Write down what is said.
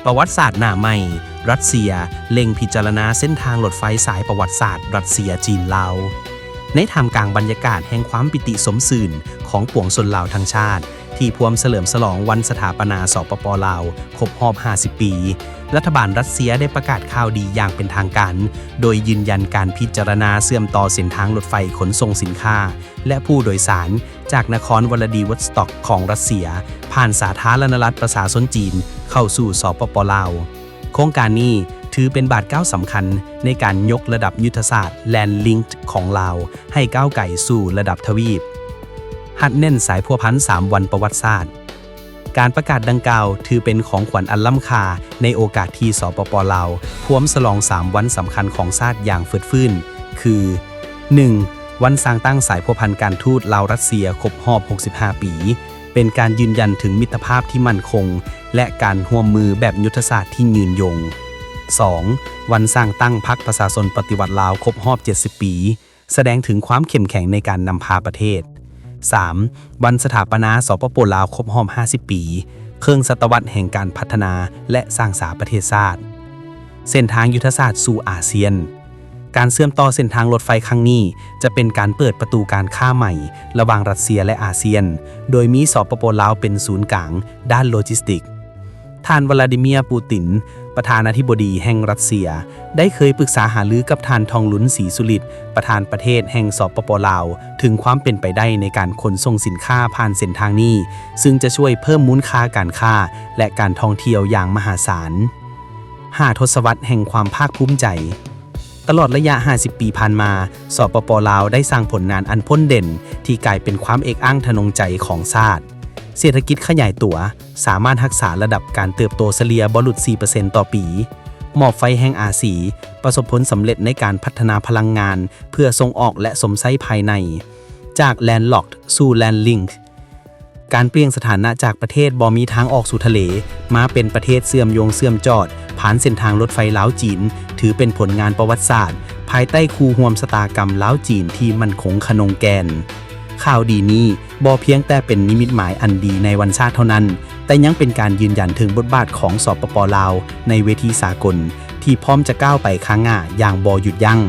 ປະຫວັດສາດໜ້າໃໝ່, ຣັດເຊຍເລັ່ງພິຈາລະນາເສັ້ນທາງລົດໄຟສາຍປະຫວັດສາດຣັດເຊຍ-ຈີນ-ລາວ. ໃນທ່າມກາງບັນຍາກາດແຫ່ງຄວາມປີຕິສົມຊື່ນຂອງປວງຊົນລາວທັງຊາດ ທີ່ພວມສະເຫຼີມສະຫຼອງວັນສະຖາປະນາ ສປປ ລາວ ຄົບຮອບຫ້າສິບປີ, ລັດຖະບານຣັດເຊຍໄດ້ປະກາດຂ່າວດີຢ່າງເປັນທາງການ ໂດຍຢືນຢັນການພິຈາລະນາເຊື່ອມຕໍ່ເສັ້ນທາງລົດໄຟຂົນສົ່ງສິນຄ້າ ແລະ ຜູ້ໂດຍສານ ຈາກນະຄອນວລາດີວອສຕັອກຂອງຣັດເຊຍ ຜ່ານສາທາລະນະລັດປະຊາຊົນຈີນ ເຂົ້າສູ່ ສປປ ລາວ. ໂຄງການນີ້ຖືເປັນບາດກ້າວສຳຄັນໃນການຍົກລະດັບຍຸດທະສາດ Land Link ຂອງລາວ ໃຫ້ກ້າວໄກສູ່ລະດັບທະວີບ, ຮັດແໜ້ນສາຍພົວພັນສາມວັນປະຫວັດສາດ. ການປະກາດດັ່ງກ່າວຖືເປັນຂອງຂວັນອັນລ້ຳຄ່າໃນໂອກາດທີ່ ສປປ ລາວ ພວມສະຫຼອງສາມວັນສຳຄັນຂອງຊາດຢ່າງຟືດຟື້ນ ຄື ໜຶ່ງ ວັນສ້າງຕັ້ງສາຍພົວພັນການທູດລາວ-ຣັດເຊຍຄົບຮອບຫົກສິບຫ້າປີ, ເປັນການຢືນຢັນເຖິງມິດຕະພາບທີ່ໝັ້ນຄົງ ແລະ ການຮ່ວມມືແບບຍຸດທະສາດທີ່ຍືນຍົງ. ສອງ ວັນສ້າງຕັ້ງພັກປະຊາຊົນປະຕິວັດລາວຄົບຮອບເຈັດສິບປີ, ສະແດງເຖິງຄວາມເຂັ້ມແຂງໃນການນຳພາປະເທດ. ສາມ ວັນສະຖາປະນາ ສປປ ລາວ ຄົບຮອບຫ້າສິບປີ, ເຄິ່ງສະຕະວັດແຫ່ງການພັດທະນາ ແລະ ສ້າງສາປະເທດຊາດ. ເສັ້ນທາງຍຸດທະສາດສູ່ອາຊຽນ. ການເຊື່ອມຕໍ່ເສັ້ນທາງລົດໄຟຄັ້ງນີ້ ຈະເປັນການເປີດປະຕູການຄ້າໃໝ່ລະຫວ່າງຣັດເຊຍ ແລະ ອາຊຽນ, ໂດຍມີ ສປປ ລາວ ເປັນສູນກາງດ້ານໂລຈິສຕິກ. ທ່ານ ວລາດີເມຍ ປູຕິນ ປະທານາທິບໍດີແຫ່ງຣັດເຊຍ ໄດ້ເຄີຍປຶກສາຫາລືກັບທ່ານ ທອງລຸນ ສີສຸລິດ ປະທານປະເທດແຫ່ງ ສປປ ລາວ ເຖິງຄວາມເປັນໄປໄດ້ໃນການຂົນສົ່ງສິນຄ້າຜ່ານເສັ້ນທາງນີ້, ຊຶ່ງຈະຊ່ວຍເພີ່ມມູນຄ່າການຄ້າ ແລະ ການທ່ອງທ່ຽວຢ່າງມະຫາສານ. ຫ້າທົດສະວັດແຫ່ງຄວາມພາກພູມໃຈ. ຕະຫຼອດໄລຍະຫ້າສິບປີຜ່ານມາ, ສປປ ລາວ ໄດ້ສ້າງຜົນງານອັນພົ້ນເດັ່ນທີ່ກາຍເປັນຄວາມເອກອ້າງທະນົງໃຈຂອງຊາດ. ເສດຖະກິດຂະຫຍາຍຕົວ, ສາມາດຮັກສາລະດັບການເຕີບໂຕສະເລ່ຍບໍ່ຫຼຸດສີ່ເປີເຊັນຕໍ່ປີ, ໝໍ້ໄຟແຫ່ງອາສີ, ປະສົບຜົນສຳເລັດໃນການພັດທະນາພະລັງງານເພື່ອສົ່ງອອກ ແລະ ຊົມໃຊ້ພາຍໃນ, ຈາກ Landlocked ສູ່ Landlinked. ການປ່ຽນສະຖານະຈາກປະເທດບໍ່ມີທາງອອກສູ່ທະເລ ມາເປັນປະເທດເຊື່ອມໂຍງເຊື່ອມຈອດ ຜ່ານເສັ້ນທາງລົດໄຟລາວ-ຈີນ ຖືເປັນຜົນງານປະຫວັດສາດ ພາຍໃຕ້ຄູ່ຮ່ວມຊະຕາກຳລາວ-ຈີນທີ່ໝັ້ນຄົງຂະໜົງແກ່ນ. ຂ່າວດີນີ້ບໍ່ພຽງແຕ່ເປັນນິມິດໝາຍອັນດີໃນວັນຊາດເທົ່ານັ້ນ, ແຕ່ຍັງເປັນການຢືນຢັນເຖິງບົດບາດຂອງ ສປປ ລາວ ໃນເວທີສາກົນ ທີ່ພ້ອມຈະກ້າວໄປຂ້າງໜ້າຢ່າງບໍ່ຢຸດຢັ້ງ.